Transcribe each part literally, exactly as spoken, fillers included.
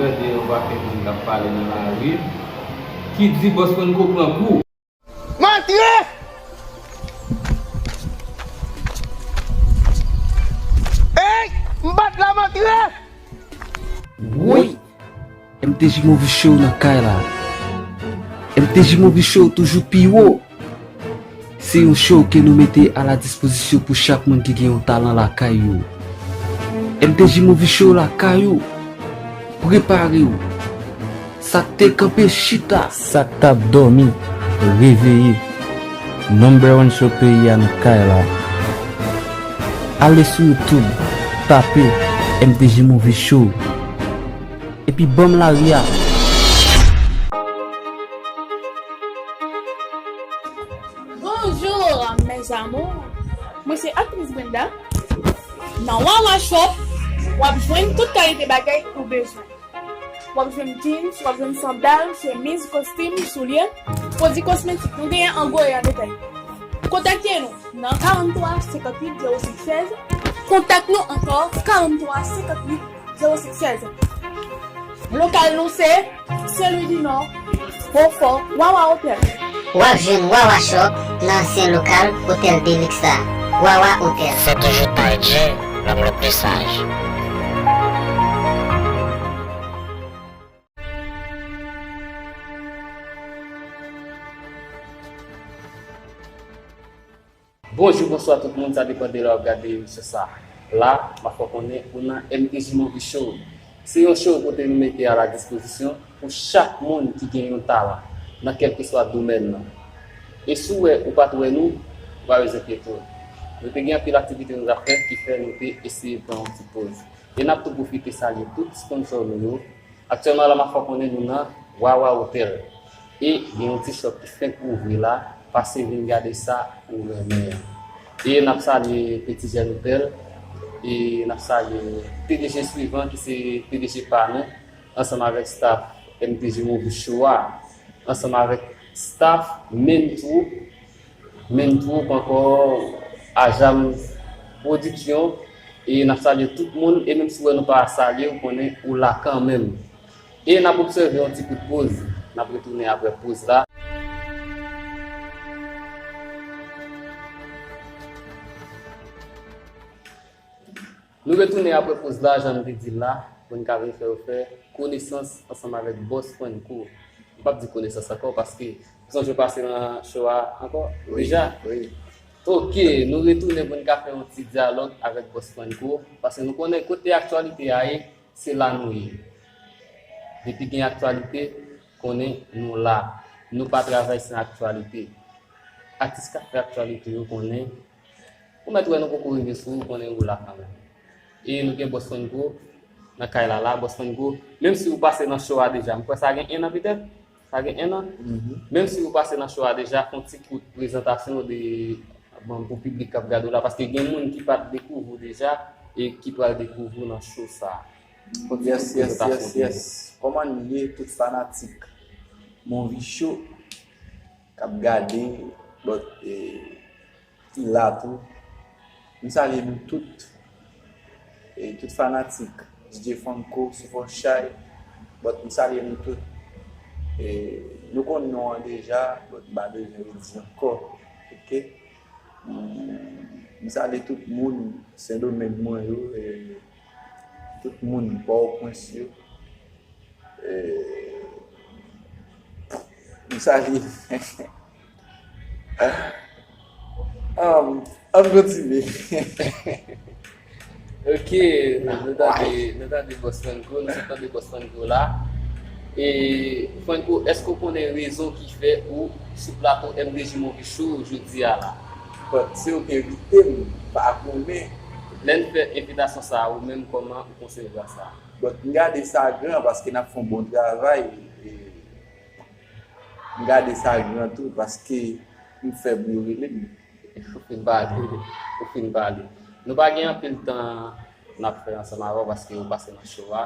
Tande yon pakèt moun k ap pale nan lari ki di Bòs Franco pran kou. Mantre! Ey! M bat la, mantre! Woy! M T J Movie Show nan kay la. M T J Movie Show toujou pi wo. Se yon show ke nou mete a la dispozisyon pou chak moun ki gen yon talan lakay yo. M T J Movie Show lakay ou. Prepare w. Sa k te kanpe chita. Sa k t ap dòmi reveye. Number one show peyi a nan kay la. Ale sou YouTube, tape M T J Movie Show. Epi ban m lari a. Bonjour, mes amours. Mwen se aktris Brenda. Nan Wawa Shop, w ap jwenn tout kalite bagay ou bezwen. W ap jwenn jeans, w ap jwenn sandal, chemiz, kostim, soulye, pwodui kosmetik. Nou genyen an gwo e an detay. Kontakte nou nan karant twa senkant uit zewo senk sèz. Kontak nou ankò, karant twa senkant uit zewo senk sèz. Lokal nou se Sen Lwi di Nò, Bofò, Wawa Hotel. W ap jwenn Wawa Shop nan ansyen lokal Hotel de Luxe la, Wawa Hotel. C'est toujours Taïdji, l'homme le plus sage. Bonjou, bonswa tout moun, sa depann de lè w ap gade emisyon sa. La, m ap fè w konnen ou nan M T J Movie Show. Se yon show kote nou mete a la dispozisyon pou chak moun ki gen yon talan nan kèlkeswa domèn nan. E si w wè ou pa t wè nou, ou pa bezwen enkyete w. Nou te gen anpil aktivite nou t ap fè ki fè nou te eseye pran yon ti poz. E n ap tou pwofite salye tout sponsò nou yo. Aktyèlman la, m ap fè w konnen nou nan Wawa Hotel. E gen yon ti shop ki fenk ouvri la, pase vin gade sa ou renmen an. E n ap salye Petit Jeune Hotel, e n ap salye P D G Suivant ki se P D G pa nou, ansanm avèk staff M T J Movie Show a, ansanm avèk staff Main Troupe, Menm Troupe ankò, Ajam Production, e n ap salye tout moun, e menm si w wè nou pa salye, ou konnen ou la kanmenm. E n ap obsève yon ti kout poz, n ap retounen apre poz la. Nou retounen apre poz la, jan m te di l la, pou n ka vin fè w fè konesans ansanm avèk Bòs Franco. M p ap di konesans ankò, paske m sonje w pase nan show a ankò, wi, deja. Wi. Ok, nou retounen pou n ka fè yon ti dyalòg avèk Bòs Franco, paske nou konnen kote aktyalite a ye, se la nou ye. Depi gen aktyalite, konnen nou la. Nou pa travay san aktyalite. Atis k ap fè aktyalite yo konnen, ou mèt wè nou poko rive sou ou, konnen ou la kanmenm. E nou gen Bòs Franco nan kay la la. Bòs Franco, menm si ou pase nan show a deja, m kwè sa gen en an petèt, sa gen en an. Mhm. Menm si ou pase nan show a deja, fè yon ti kout prezantasyon de, bon, pou piblik k ap gade w la, paske gen moun ki pa t dekouvri w deja e ki pral dekouvri w nan show sa. Fè yon ti kout prezantasyon de ou. Yes, yes, yes. Kòman nou ye tout fanatik Movie Show k ap gade, but, eh, ki la tou. M salye nou tout. E tout fanatik D J Franco, Soufò Chay, but m salye nou tout. E nou konn non an deja, but m pa bezwen redi ankò. Ok? M, m salye tout moun Sendomeng mwen yo, e tout moun Pòtoprens yo. E, m salye. Ann, ann kontinye. Ok, nou tande, nou tande Bòs Franco, nou sot tande Bòs Franco la. E, Franco, èske w konnen rezon ki fè ou sou plato M D J Movie Show jodi a la? But se yo ki envite m, m pa konnen. Lè n fè envitasyon sa a, ou menm kòman ou konsevwa sa? But m gade sa gran paske n ap fè yon bon travay. E m gade sa gran tou paske m fè pou yo rele m. Ou fin pale, ou fin pale. Nou pa gen anpil tan n ap fè ansanm avè w paske ou pase nan show a.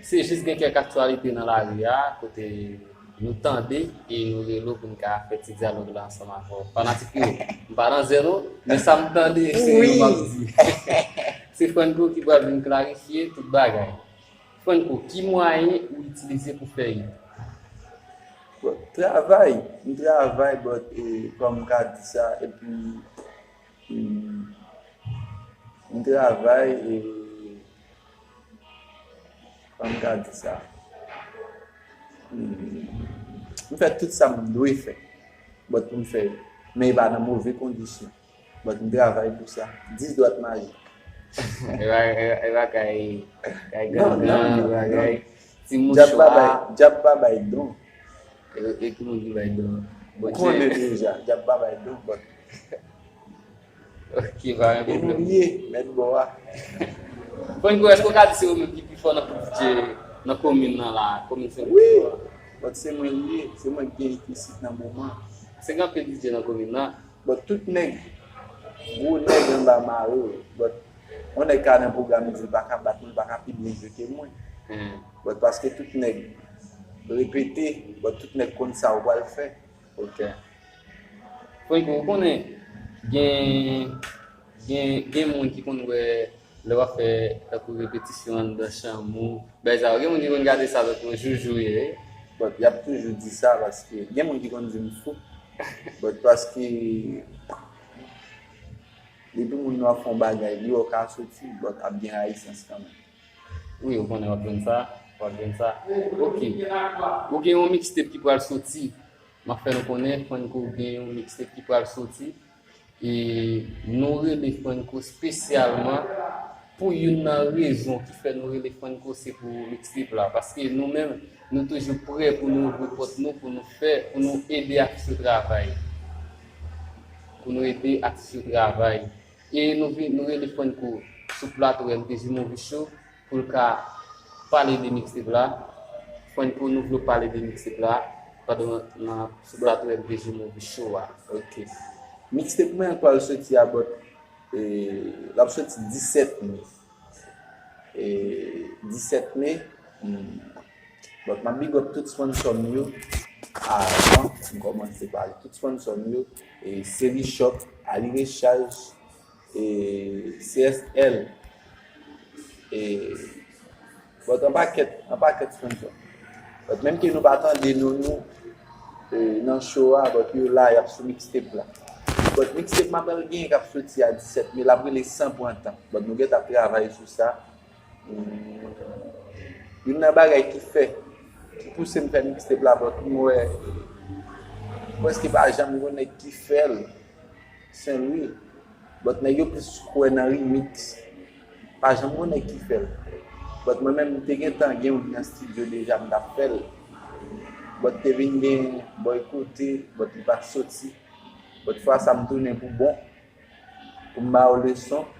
Se jis gen kèk aktyalite nan lari a kote nou tande e nou rele w pou n ka fè ti dyalòg la ansanm avè w. Fanatik yo, m pa nan zen non, men sa m tande, se yo m ap di. Se Franco ki pral vin klarifye tout bagay. Franco, ki mwayen ou itilize pou fè hit? Bon, travay, m travay, but, e, kòm m ka di sa, epi, mm, m travay, e, kòm m ka di sa, mm, m fè tout sa m dwe fè, but pou m fè, men e pa nan move kondisyon. But m travay pou sa. Dis dwat majik. E pa, e pa, e pa kay, kay gangan, e pa kay ti mouchwa. Djab pa bay don. E, e ki moun ki bay don? Ou konnen deja, djab pa bay don, but. Ok, pa gen pwoblèm. E nou ye, mèt bò a. Franco, èske w ka di se ou menm ki pi fò nan koudje nan komin nan la, komin Senlwi? Wi, but se mwen li ye, se mwen ki gen hit isit nan moman. Se gen anpil DJ nan komin nan. But tout nèg, gwo nèg anba mayo, but yon nèg ka nan pwogram li di l pa ka bat mwen, li pa ka pi byen jwe ke mwen. But paske tout nèg repete, but tout nèg konn sa ou pral fè. Ok. Franco, ou konnen gen, gen, gen moun ki konn wè lè w ap fè tankou repetisyon anndan chanm ou, bagay sa yo, gen moun ki konn gade sa tankou yon joujou ye. But y ap toujou di sa paske gen moun ki konn di m fou. But paske depi moun nan ap fè yon bagay, li wè w ka soti, but ap gen rayisans kanmenm. Wi, ou konnen w ap jwenn sa, w ap jwenn sa. Ok. Ou gen yon mixtape ki pral soti. M ap fè nou konnen, Franco gen yon mixtape ki pral soti. E nou rele Franco espesyalman pou youn nan rezon ki fè nou rele Franco se pou mixtape la. Paske nou menm, nou toujou prè pou nou ouvri pòt nou, pou nou fè, pou nou ede atis yo travay. Pou nou ede atis yo travay. E nou vin, nou rele Franco sou plato M T G Movie Show pou l ka pale de mixtape la. Franco, nou vle w pale de mixtape la pandan n ap sou plato M T G Movie Show a. Ok. Mixtape mwen an pral soti a, but, e, l ap soti disèt me. E, disèt me, hmm, but m ap big up tout sponsor m yo avan m kòmanse pale. Tout sponsor m yo, e, Seri Shop, Ali Rechaj, e, C S L, e, but yon pakèt, yon pakèt sponsor. But menm ke nou pa tande non nou, e, nan show a, but yo la, y ap sou mixtape la. But mixtape m ap pral genyen k ap soti a disèt me, l ap rele San Pran Tan. But nou gentan ap travay sou sa. Hmm. Youn nan bagay ki fè, ki pouse m fè mixtape la, but m wè prèske pa janm gon nèg ki fè l Senlwi. But nèg yo plis kwè nan remix. Pa janm gon nèg ki fè l. But mwen menm, m te gentan gen youn nan estidyo deja, m t ap fè l. But te vin gen bòykote, but li pa t soti. But fwa sa, m tounen pou bon, pou m ba yo leson.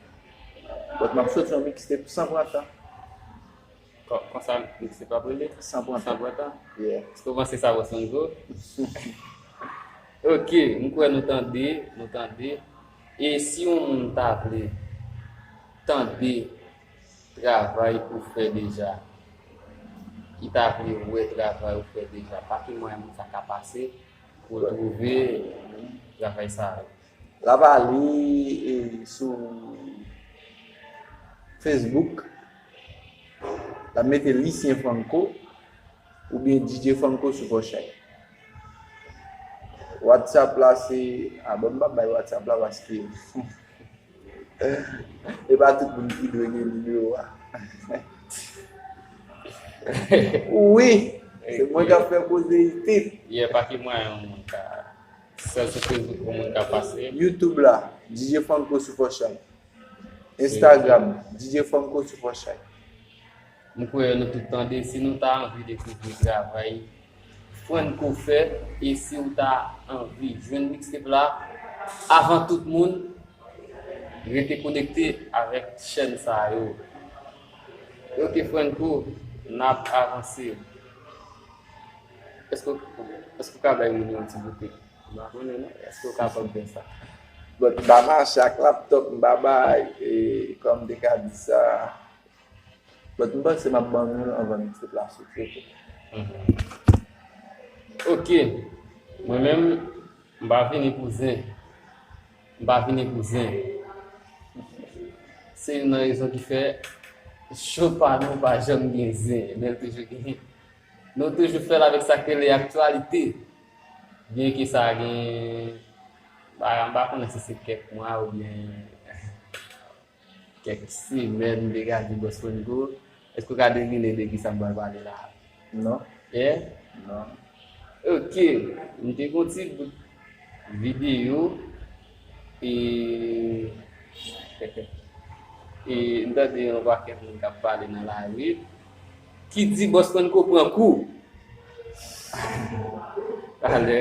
But m ap soti yon mixtape San Pran Tan. Kon, konsa mixtape ap rele? San Pran Tan. San Pran Tan? Yeah. Èske w panse sa pral sou nivo? Ok, m kwè nou tande, nou tande. E si yon moun ta vle tande travay ou fè deja, ki ta vle wè travay ou fè deja, pa ki mwayen moun sa ka pase pou l twouve travay sa yo? L ap ale, e, sou Facebook, l ap mete Lucien Franco oubyen DJ Franco sou Fòchay. WhatsApp la se, a bon, m p ap bay WhatsApp la paske e pa tout moun ki dwe gen nimewo a. Wi, se mwen k ap fè koze isit. Yeah, pa ki mwayen yon moun ka Sèl sou Facebook pou moun ka pase. YouTube la, DJ Franco sou Fòchay. Instagram, DJ Franco sou Fòchay. M kwè nou tout tande, si nou ta anvi dekouvri travay Franco fè, e si w ta anvi jwenn mixtape la, avan tout moun, rete konekte avèk chèn sa yo. Ok Franco, n ap avanse. Èske, èske w ka bay moun yo yon ti goute? M pa konnen non. Èske w kapab fè sa? But m pa mache ak laptop, m pa bay, e, kòm m te ka di sa. But m panse m ap ban nou l anvan mixtape la soti, ok? Ok. Mwen menm, m pa vini pou zen. M pa vini pou zen. Se youn nan rezon ki fè Cho pa nou pa janm gen zen, men l toujou gen. Nou toujou fè l avèk sa k rele aktyalite. Byenke sa gen, m pa, m pa konnen si se kèk mwa oubyen kèk semèn, m te ka di Bòs Franco, èske w ka devine de kisa m pral pale la a? Non. Eh? Non. Ok, m te gon ti bout videyo, e, e m tande yon pakèt moun k ap pale nan lari, ki di Bòs Franco pran kou. Alè,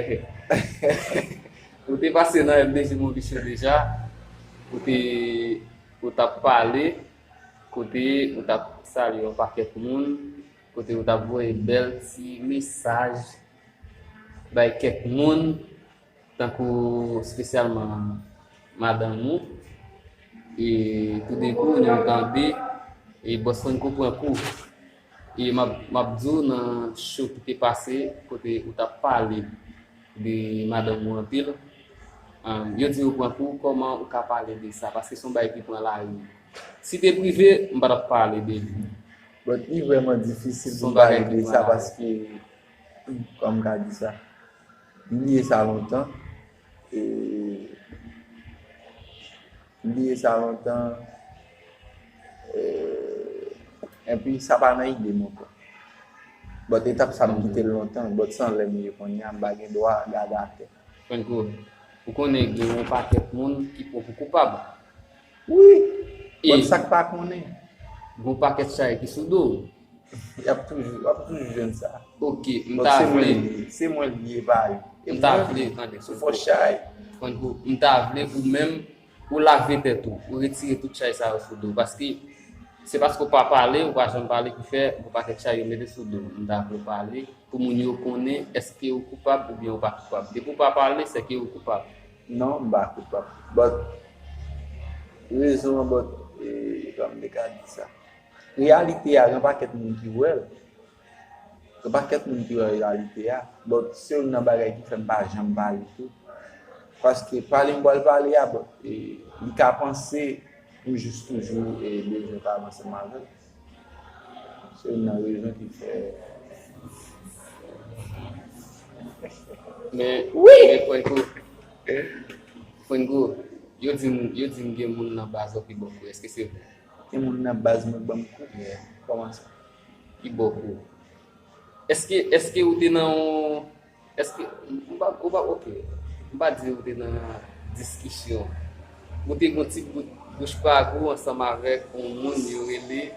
ou te pase nan F D J Movie Show deja, ou te, ou t ap pale, kote ou t ap salye yon pakèt moun, kote ou t ap voye bèl ti mesaj bay kèk moun, tankou espesyalman madanm ou, e toudenkou nou tande, e Bòs Franco pran kou. E m ap, m ap di w nan show ki te pase, kote ou t ap pale de madanm ou anpil, um, yo di ou pran kou, kòman ou ka pale de sa? Paske se yon bagay ki pran lari. Si te prive, m pa t ap pale de li. But li vrèman difisil pou m pale de sa paske, kòman m ka di sa? M bliye sa lontan. E, m bliye sa lontan. E, enpi sa pa nan ide m ankò. But etap sa m kite l lontan, but se anlè m ye kounye a, m pa gen dwa gade atè. Franco, ou konnen gen yon pakèt moun ki pran pou koupab. Wi, but sa k pa konnen? Gen yon pakèt chay ki sou do w. Y ap toujou, w ap toujou jwenn sa. Ok, m ta vle. Se mwen l ye, pa yo. M ta vle, tande, sou fò chay. Franco, m ta vle ou menm, ou lave tèt ou, ou retire tout chay sa yo sou do w. Paske se paske w pa pale, ou pa janm pale ki fè yon pakèt chay yo mete sou do w. M ta vle w pale pou moun yo konnen èske ou koupab oubyen ou pa koupab. Depi w pa pale, sèke ou koupab. Non, m pa koupab. But, rezon an, but, e, kòman m te ka di sa? Reyalite a, gen pakèt moun ki wè l. Gen pakèt moun ki wè reyalite a. But se youn nan bagay ki fè m pa janm pale tou. Paske pale m pral pale a, but, e, li ka panse m jis toujou, e, bezwen travay ansanm avè l. Se youn nan rezon ki fè. Men, men Franco, Franco, yo di m, yo di m gen moun nan baz ou ki ba w kou. Èske se vre? Gen moun nan baz mwen ban m kou? Yeah. Kòman sa? Ki ba w kou. Èske, èske ou te nan yon, èske, m pa, ou pa, ok. M pa di ou te nan diskisyon. Ou te gon ti bout bouch pa gou ansanm avèk yon moun yo rele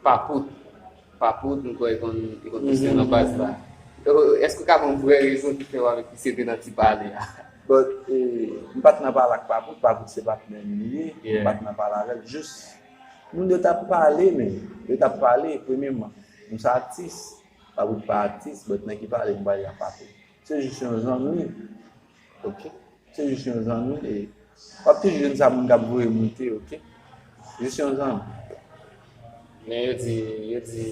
Papout. Papout, m kwè li konn, li konn pase nan baz la. Èske w ka ban m vrè rezon ki fè w avèk misye te nan ti pale a? But, eh, m pa t nan pale ak Papout, Papout se patnè m li ye, m pa t nan pale avè l, jis moun yo t ap pale, men yo t ap pale, premyèman, nou se atis, Papout pa atis, but nèg ki pale, m pale ak Papout. Se jis yon zanmi, ok? Se jis yon zanmi, e w ap toujou jwenn sa moun k ap voye moute, ok? Jis yon zanmi. Men yo di, yo di,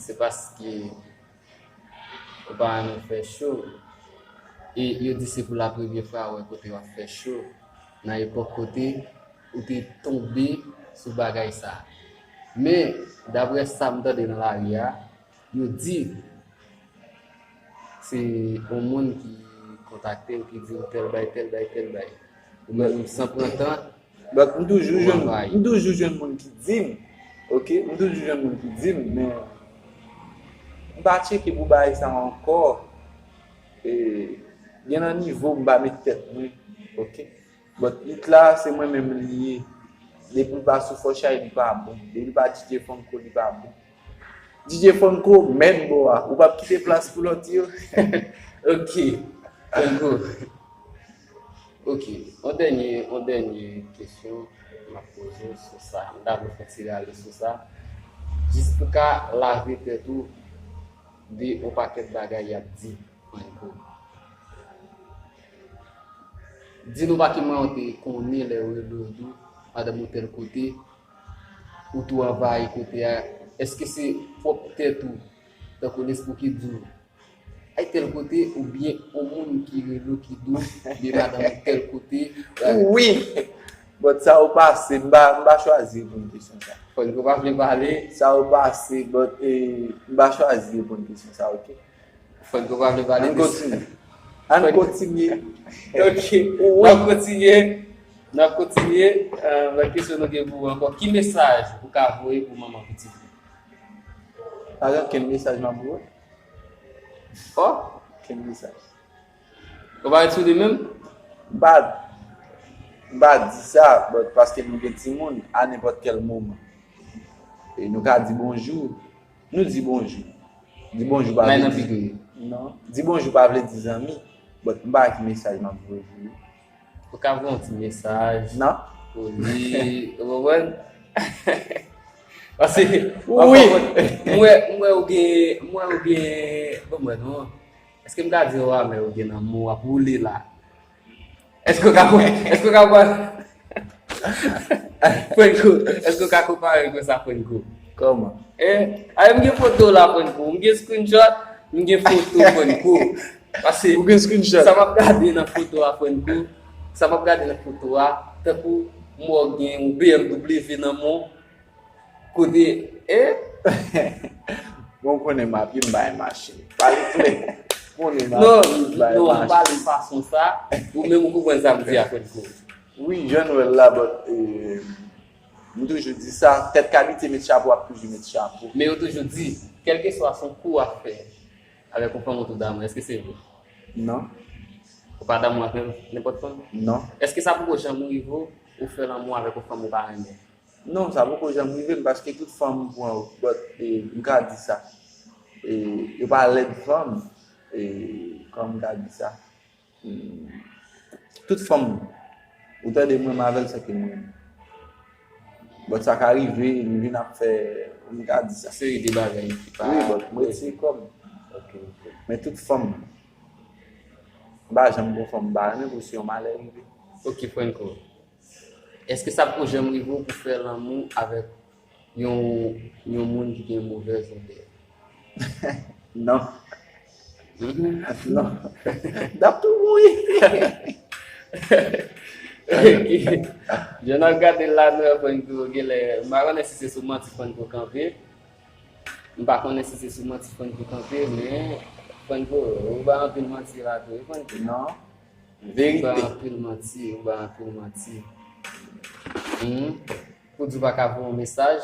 se paske ou pa renmen fè cho. E yo di se pou la premye fwa w wè kote w ap fè cho. Nan epòk kote ou te tonbe sou bagay sa. Men, daprè sa m tande nan lari a, yo di se yon moun ki kontakte w, ki di w tèl bay, tèl bay, tèl bay. Ou menm, san pran tan, But m toujou jwenn, m toujou jwenn moun ki di m, ok, m toujou jwenn moun ki di m, men m pa tcheke pou bagay sa ankò. E, gen nan nivo m pa met tèt mwen, ok. But it la, se mwen menm li ye. Depi l pa sou Fò Chay, li pa bon. Depi l pa D J Franco, li pa bon. D J Franco, mèt bò a. Ou p ap kite plas pou lòt yo? Ok. Franco. Ok. Yon dènye, yon dènye kesyon m ap poze w sou sa. M ta vle fè ti rale sou sa. Jis pou ka lave tèt ou de yon pakèt bagay y ap di. Franco. Di nou pa ki mwayen w te konnen lè yo rele w di w madanm ou tèl kote, ou tou anvayi kote a. Èske se pwòp tèt ou, tankou lespri ki di w, ay tèl kote, oubyen yon moun ki rele w ki di w, men madanm ou tèl kote? Wi! But sa ou pase, m pa, m pa chwazi reponn kesyon sa. Fònko pa vle pale. Sa ou pase, but eh, m pa chwazi reponn kesyon sa, ok? Fònko pa vle pale. Ann kontinye. Ann kontinye. Ok. N ap kontinye. N ap kontinye. Lòt kesyon nou gen pou ou ankò. Ki mesaj ou ka voye pou manman pitit ou? Pa gen okenn mesaj m ap voye. Oh? Okenn mesaj. Ou pa ret sou li menm? M pa, m pa di sa, but paske nou gen timoun, a nenpòt kèl moman. E nou ka di bonjou. Nou di bonjou. Di bonjou pa vle di. Non. Di bonjou pa vle di zanmi. But m pa wè ki mesaj m ap voye pou li. Ou ka voye yon ti mesaj. Non. Pou li. Ou konprann? Paske. Wi. Mwen, mwen ou gen. Mwen ou gen. Bon, mwen non. Èske m ka di w a, men ou gen nan mo w ap woule la? Èske w ka kwè? Èske w ka kwè? Frenco, èske w ka konpare m konsa Frenco? Kòman? Eh, ay, m gen foto w la Frenco, m gen screenshot, m gen foto Frenco. Pase, ou gen screenshot? Sa m ap gade nan foto a Frenco, sa m ap gade nan foto a, tankou m wè w gen yon B M W nan men w, Kote, eh? Bon, konnen m ap ye m bay machin. Pale klè. Konnen m ap ye m bay machin. Non, non, pale fason sa. Ou menm ou konprann sa m di a Frenco. Wi, jan w wè l la, but eh, m toujou di sa, tèt kalite met chapo ap toujou met chapo. Men yo toujou di, kèlkeswa se yon kou w ap fè avèk yon fanm ou tonbe damou, èske se vre? Non. Ou pa damou ak nenpòt fanm? Non. Èske sa poko janm rive w, ou fè lanmou avèk yon fanm ou pa renmen? Non, sa poko janm rive m paske tout fanm m pran, but eh, m ka di sa. Eh, yo pa lèd fanm, eh, kòman m ka di sa? Hmm, tout fanm ou tande m renmen avè l, se ke m renmen. But sa ka rive, li vin ap fè, m ka di sa. Seri de bagay ki pa. Wi, but m retire kò m. Ok, ok. Men tout fanm, m pa janm gon fanm m pa renmen pou si yon malè rive. Ok, Frenco. Èske sa poko janm rive w pou fè lanmou avèk yon yon moun ki gen movèz odè? Non. Non. N ap tou mouri. Jan n ap gade l la, nou wè Frenco genlè, m pa konnen si se sou manti Frenco kanpe. M pa konnen si se sou manti Frenco kanpe, men Frenco, ou bay anpil manti la tou, wi Frenco? Non. Verite. Ou bay anpil manti, ou bay anpil manti. Hmm. Pou di w pa ka voye yon mesaj?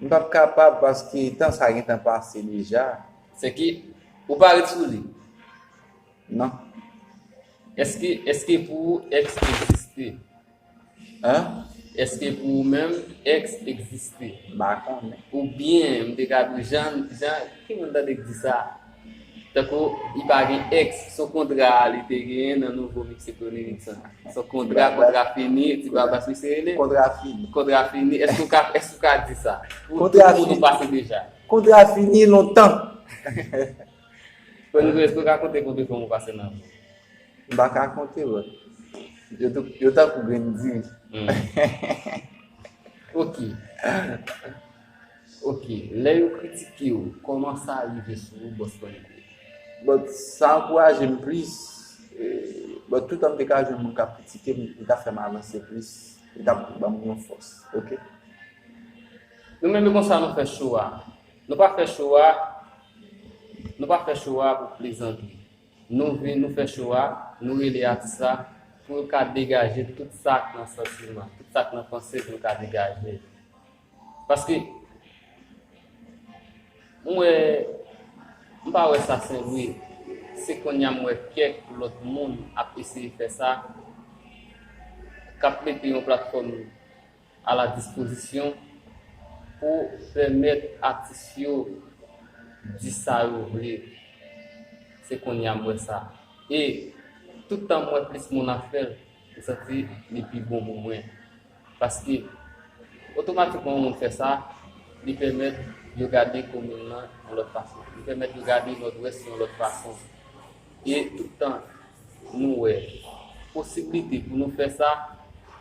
M p ap kapab paske tan sa gentan pase deja. Sèke ou pa ret sou li? Non. Èske, èske pou ou èks egziste? Hein? Èske pou ou menm èks egziste? M pa konnen. Oubyen m te ka di w jan, jan, ki moun tande k di sa? Tankou li pa gen èks, se yon kontra li te genyen nan nouvo Mixiclone Remix lan. Se yon kontra, kontra fini, ti babas misye rele. Kontra fini. Kontra fini. Èske w ka, èske w ka di sa? Pou tout moun ou pase deja. Kontra fini lontan. Fò nou di èske w ka konte konbyen fanm ou pase nan vi w? M pa ka konte, bro. Yo tou, yo tankou grenn diri. Ok. Ok. Lè yo kritike w, kòman sa rive sou ou, bòs Frenco? But sa ankouraje m plis. But toutan m te ka jwenn moun k ap kritike m, li t ap fè m avanse plis. Li t ap ban m yon fòs. Ok. Nou menm e konsa nou fè cho a. Nou pa fè cho a. Nou pa fè cho a pou plezantri. Nou vin, nou fè cho a, nou rele atis la pou yo ka degaje tout sa k nan santiman, tout sa k nan panse pou yo ka degaje. Paske m wè, m pa wè sa Senlwi. Se kounye a m wè kèk lòt moun ap eseye fè sa, k ap mete yon platfòm a la dispozisyon pou pèmèt atis yo di sa yo vle. Se kounye a m wè sa. E tout tan m wè plis moun ap fè l, m santi li pi bon pou mwen. Paske otomatikman yon moun fè sa, li pèmèt yo gade komin nan yon lòt fason. Li pèmèt yo gade Nòdwès yon lòt fason. E tout tan nou wè posiblite pou nou fè sa,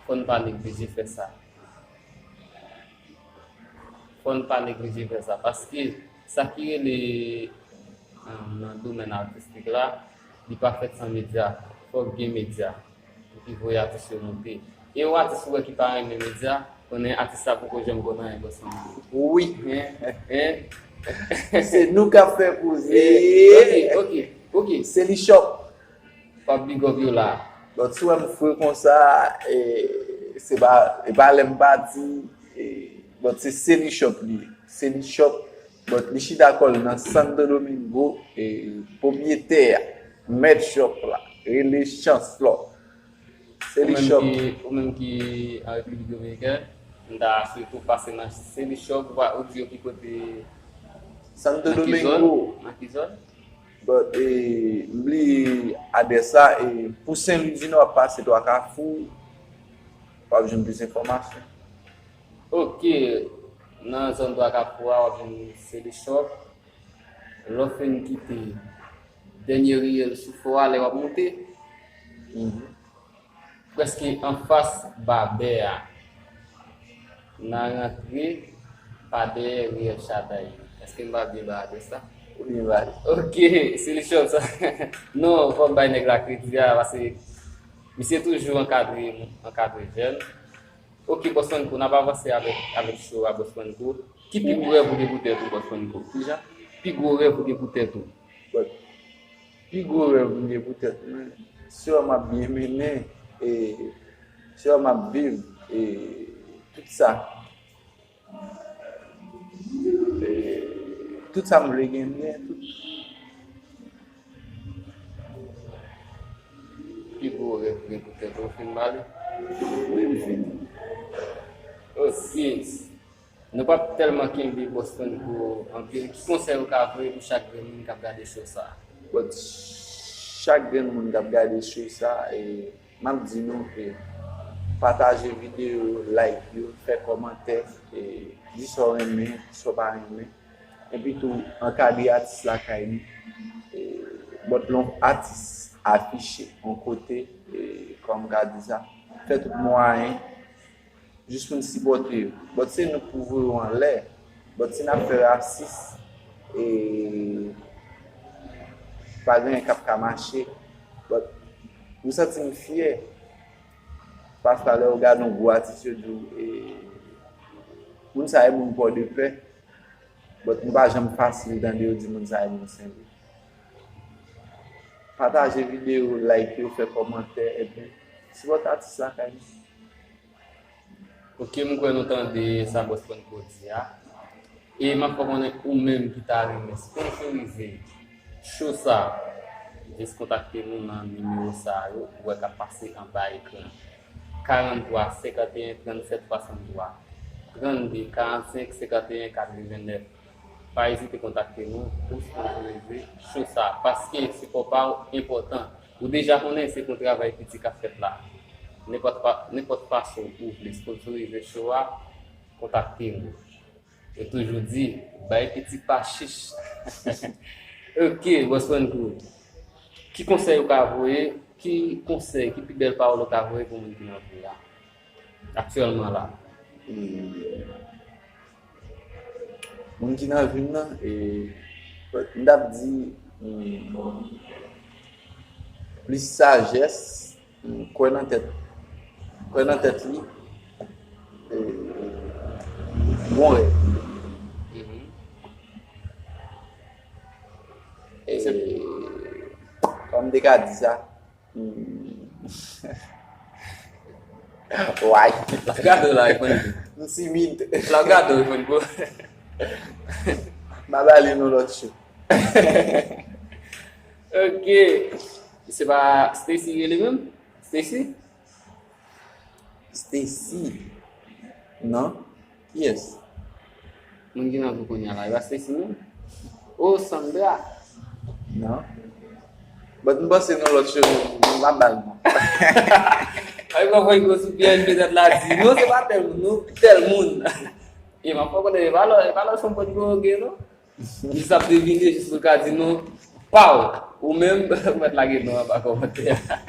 fò n pa neglije fè sa. Fò n pa neglije fè sa, paske sa ki rele nan domèn atistik la, li pa fèt san medya. Fòk gen medya pou ki voye atis yo monte. E yon atis ou wè ki pa renmen medya, konnen atis la poko janm konn anyen, bòs mwen. Wi, Hein? Hein? Se nou k ap fè koze. Ok, ok, ok. Seli Shop. W ap big up yo la. Bon, si w wè m fre konsa, e, se pa, e pa lè m pati, e, bon, se Seli Shop li ye. Seli Shop, bon, li chita kò l nan Santo Domingo, e, pwopriyetè a, mèt shop la, rele Chancellor. Seli Shop. Ou menm ki an Repiblik Dominikèn, m ta swete w pase nan Seli Shop, ou di yo ki kote, Santo Domingo. Nan ki zòn? But, e, m bliye adrès la, e, pou Sen Lwi di Nò, w ap pase Twa Kafou, w ap jwenn plis enfòmasyon. Ok, nan zòn Twa Kafou a, w ap jwenn Seli Shop. Lè w fin kite dènye riyèl sou fò a, lè w ap monte, prèske anfas babè a. Nan rantre pa dèyè riyèl Chaday. Èske m pa byen ba adrès la? Ou byen ba li. Ok, Seli Shop sa. Non, fò m bay nèg la kredi a, paske misye toujou ankadre, ankadre jèn. Ok, Bòs Franco, n ap avanse avèk, avèk show a, Bòs Franco. Ki pi gwo rèv ou gen pou tèt ou, Bòs Franco? Kijan? Pi gwo rèv ou gen pou tèt ou? But, pi gwo rèv m gen pou tèt mwen, si w wè m ap byen mennen, e, si w wè m ap viv, e, tout sa. E, tout sa m vle gen, m gen tout. Pi gwo rèv ou gen pou tèt ou, ou fin ba li? Wi, m fin. Ok. Nou p ap tèlman kenbe Bòs Franco anpil. Ki konsèy ou ka voye pou chak grenn moun k ap gade show sa a? But chak grenn moun k ap gade show sa, e, m ap di nou ke pataje videyo, like yo, fè kòmantè, e, di sa w renmen, di sa w pa renmen. Epi tou, ankadre atis lakay nou. E, but lè yon atis afiche yon kote, e, kòman m ka di sa, fè tout mwayen jis pou n sipòte yo. But se nou k pou voye yo anlè. But si n ap fè rasis, e pa gen anyen k ap ka mache. But m santi m fyè. Pafwa lè w gade yon gwo atis, yo di w, e, moun sa e moun Pòdepè. But m pa janm fasil tande yo di moun sa e moun Senlwi. Pataje videyo, like yo, fè kòmantè, epi sipòte atis lakay nou. Ok, m kwè nou tande sa Bòs Franco di a. E m ap fè konnen ou menm ki ta renmen sponsorize show sa, jis kontakte nou nan nimewo sa yo ou wè k ap pase anba ekran. Karant twa, senkanteyen, trannsèt, swasanntwa, trannde, karannsenk, senkanteyen, katrevennnèf. Pa ezite kontakte nou pou sponsorize show sa, paske sipò pa w enpòtan. Ou deja konnen se pou travay piti k ap fèt la. Nenpòt fa, nenpòt fason ou vle sponsorize show a, kontakte nou. Yo toujou di, bay piti pa chich. Ok, Bòs Franco. Ki konsèy ou ka voye? Ki konsèy, ki pi bèl pawòl ou ka voye pou moun ki nan vi a? Aktyèlman la. Hmm. Moun ki nan vi m nan, e, m t ap di, hmm, plis sajès, hmm, kwè nan tèt, kwè nan tèt li, e, bon rèv. E, kòm m te ka di sa, Hmm. Why? L ap gade w la, reponn. M timid. L ap gade w, reponn, bro. M a ba li yon lòt show. Ok. Se pa Stacy rele menm? Stacy? Stacy? Non. Kiyès? Moun ki nan vi w kounye a la, e pa Stacy menm? Oh, Sandra. Non. But m panse nou lòt show, m pa ba l non. Ay, mwen voye gwo sou pye, petèt la di, non, se pa tèl moun, non, tèl moun. E m ap fè konnen, e pa lò, e pa lò son pòt gwo gen, non. Jis ap devine, jis pou l ka di nou, pa w. Ou menm, ou mèt lage non anba kòmantè a.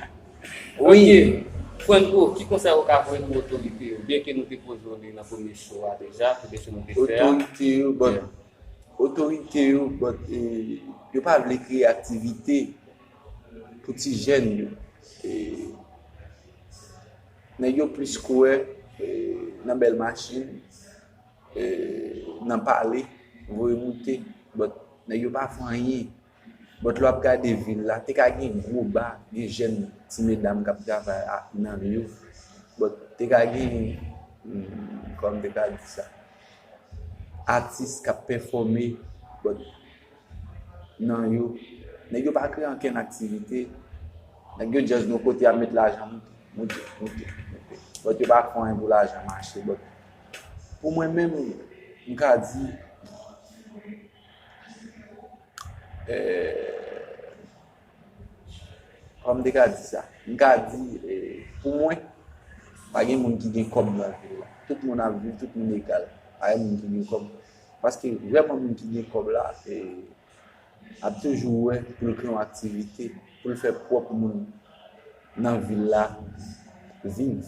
Wi. Ok. Franco, ki konsèy ou ka voye pou otorite yo? Byenke nou te poze w li nan premye show a deja, premye show nou te fè a. Otorite yo, but, otorite yo, but, e, yo pa vle kreye aktivite pou ti jèn yo. E, Nèg yo plis kwè, e, nan bèl machin, e, nan pale, voye moute, but nèg yo pa fè anyen. But lè w ap gade vil la, te ka gen gwo ba, gen jèn ti medam k ap travay a, nan yo. But te ka gen, hmm, kòman m te ka di sa? Atis k ap pèfòme, but nan yo, nèg yo pa kreye ankenn aktivite. Nèg yo just yon kote ap met lajan moute, moute, moute, moute. But yo pa fè anyen pou lajan mache. But pou mwen menm, m ka di, eh, kòman m te ka di sa? M ka di, eh, pou mwen, pa gen moun ki gen kòb nan vil la. Tout moun ap viv, tout moun egal. Pa gen moun ki gen kòb. Paske vrèman moun ki gen kòb la, eh, ap toujou wè pou l kreye yon aktivite, pou l fè pwòp moun nan vil la viv.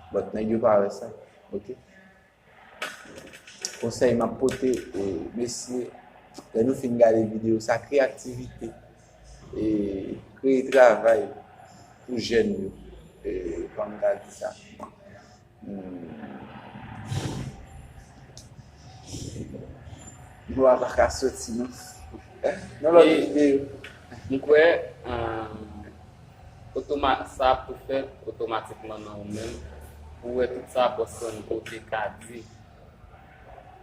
But nèg yo pa wè sa, oke? Konsèy m ap pote, e, mesye, lè nou fin gade videyo sa, kreye aktivite, e, kreye travay pou jèn yo, e, kòman m ka di sa? Hmm. Mo a pa ka soti, non. Nan lòt videyo. M kwè, eh, otoma-, sa ap tou fèt otomatikman nan ou menm. Ou wè tout sa Bòs Franco te ka di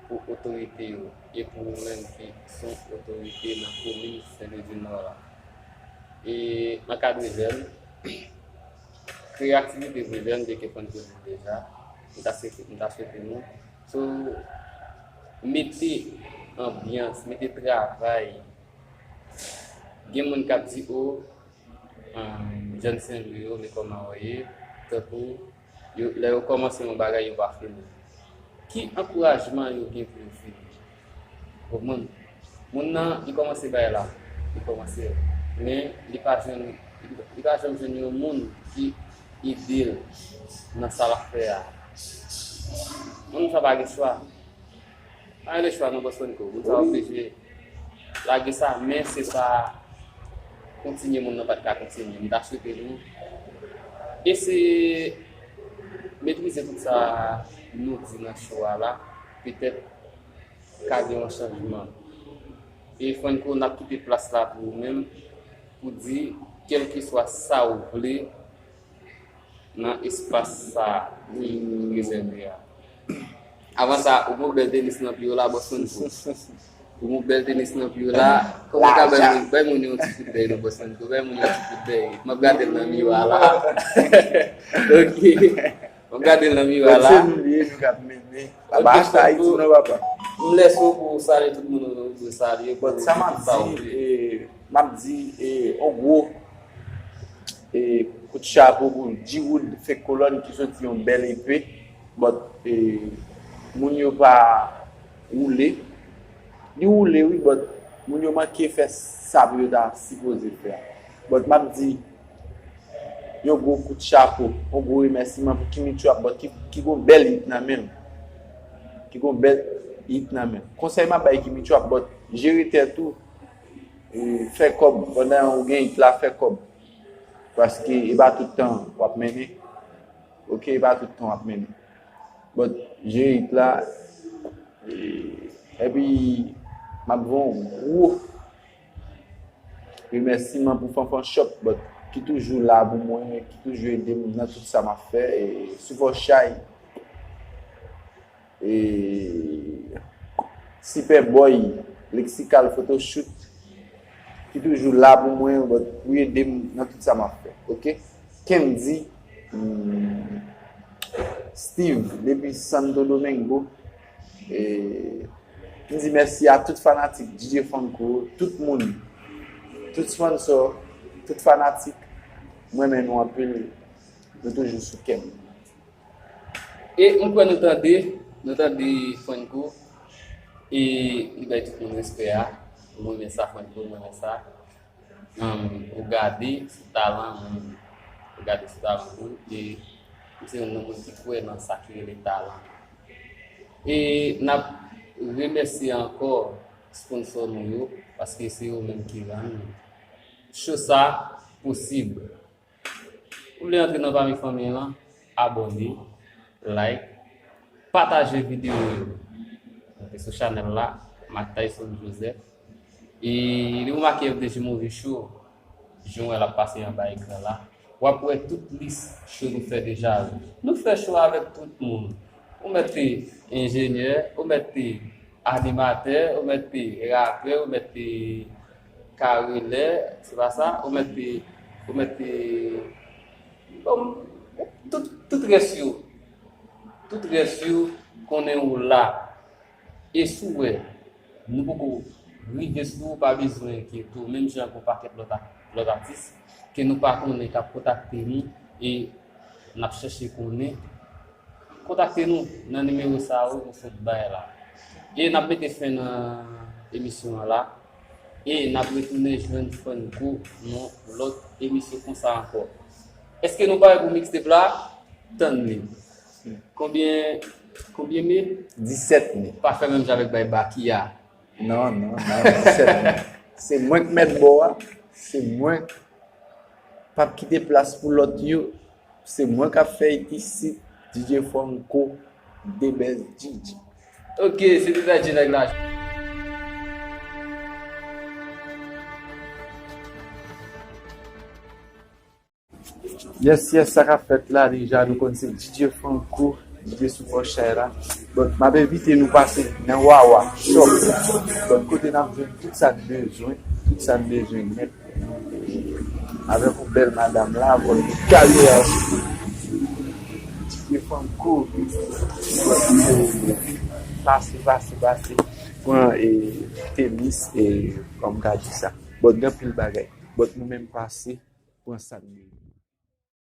pou otorite yo, e pou ou menm ki se yon otorite nan komin Sen Lwi di Nò la. E ankadre jèn, kreye aktivite pou jèn, byen ke Franco di deja, m ta swete, m ta swete nou. So, mete anbyans, mete travay. Gen moun k ap di, o, um, jèn Sen Lwi yo, men kòman w ye, tankou, yo, lè yo kòmanse yon bagay, yo pa fini. Ki ankourajman yo gen pou yo fini? Konprann? Moun nan, li kòmanse bagay la, li kòmanse l. Men, li pa jwenn, li pa janm jwenn yon moun ki ede l nan sa l ap fè a. Moun sa pa gen chwa. Pa gen chwa non, Bòs Franco. Moun sa oblije lage sa, men se pa kontinye moun nan pa t ka kontinye. M ta swete nou eseye metrize tout sa nou di nan show a la. Petèt ka gen yon chanjman. E Franco, n ap kite plas la pou ou menm, pou di kèlkeswa sa ou vle nan espas sa ki rezève a. Avan sa, ou gon bèl tenis nan pye w la, Bòs Franco. Ou gon bèl tenis nan pye w la. Kòman w ka bay moun, bay moun yon ti kout dèy non, Bòs Franco, bay moun yon ti kout dèy. M ap gade l nan miwa la. Ok. M ap gade l nan miwa la. Bon, se nou ye, nou k ap mennen. Papa, Bòs Franco, Ayiti non, papa. M lèse w pou w salye tout moun ou dwe salye, pou tout sa ou vle. But sa m ap di, e, m ap di, e, an gwo, e, kout chapo pou G-Wood fè kolòn ki soti yon bèl E P, but, e, moun yo pa woule. Li woule, wi, but moun yo manke fè sa pou yo ta sipoze fè a. But m ap di, yon gwo kout chapo, yon gwo remèsiman pou Kimmy Trap, but ki, ki gon bèl hit nan men l. Ki gon bèl hit nan men l. Konsèy m ap bay Kimmy Trap, but jere tèt ou, e, fè kòb, pandan ou gen hit la, fè kòb. Paske e pa tout tan w ap mennen. Ok, e pa tout tan w ap mennen. But jere hit la, e, epi m ap voye yon gwo remèsiman pou Fanfan Shop, but ki toujou la pou mwen, ki toujou ede m nan tout sa m ap fè, e Soufò Chay, e Sipè Bòy, Lexical Photoshoot, ki toujou la pou mwen, but pou ede m nan tout sa m ap fè, oke? Kendy, hmm, Steve, depi Santo Domingo, e M di mèsi a tout fanatik D J Franco, tout moun, tout sponsor, tout fanatik. M renmen nou anpil. Nou toujou sou kè m. E m kwè nou tande, nou tande Franco. E li bay tout moun respè a. M renmen sa, Franco, m renmen sa. Em, ou gade sou talan moun. Ou gade sou talan moun. E m se youn nan moun ki kwè nan sa ki rele talan. E n ap remèsye ankò sponsò nou yo, paske se yo menm ki rann show sa posib. Ou vle antre nan pami fanmi an, abòne, like, pataje videyo yo. Antre sou chanèl la, Marc Tyson Joseph. E li remake M T J Movie Show, jan w wè l ap pase anba ekran la. W ap wè tout lis show nou fè deja yo. Nou fè show avèk tout moun. Ou mèt te enjenyè, ou mèt te animatè, ou mèt te rapè, ou mèt te karelè, se pa sa, ou mèt te, ou mèt te, bon, tout, tout rès yo, tout rès yo konnen ou la. E si w wè nou poko rive sou ou, pa bezwen enkyete w, menm jan ak yon pakèt lòt a-, lòt atis ke nou pa konnen k ap kontakte nou e n ap chèche konnen, kontakte nou nan nimewo sa yo nou sot bay la. E n ap mete fen nan emisyon an la. E n ap retounen jwenn Franco nan lòt emisyon konsa ankò. Èske nou pare pou mixtape la? Tann li. Konbyen, konbyen me? Disèt me. Pa fè menm jan avèk bay Baky a. Non, non, non, disèt me. Se mwen k mèt bò a. Se mwen k p ap kite plas pou lòt yo. Se mwen k ap fè it isit. D J Franco, The Best D J. Ok, se te Dadji nèg la. Yes, yes, sa k ap fèt la deja, nou konn se D J Franco, D J sou pòch chay la. Bon, m ap envite nou pase nan Wawa Shop. Bon, kote n ap jwenn tout sa n bezwen, tout sa n bezwen nèt. Avèk yon bèl madanm la, bon, nou kalye a. D J Franco. Pase, pase, pase. Pran, e, tenis, e, kòm ka di sa. Bon, gen anpil bagay. Bon, nou menm pase, pran sa n bezwen.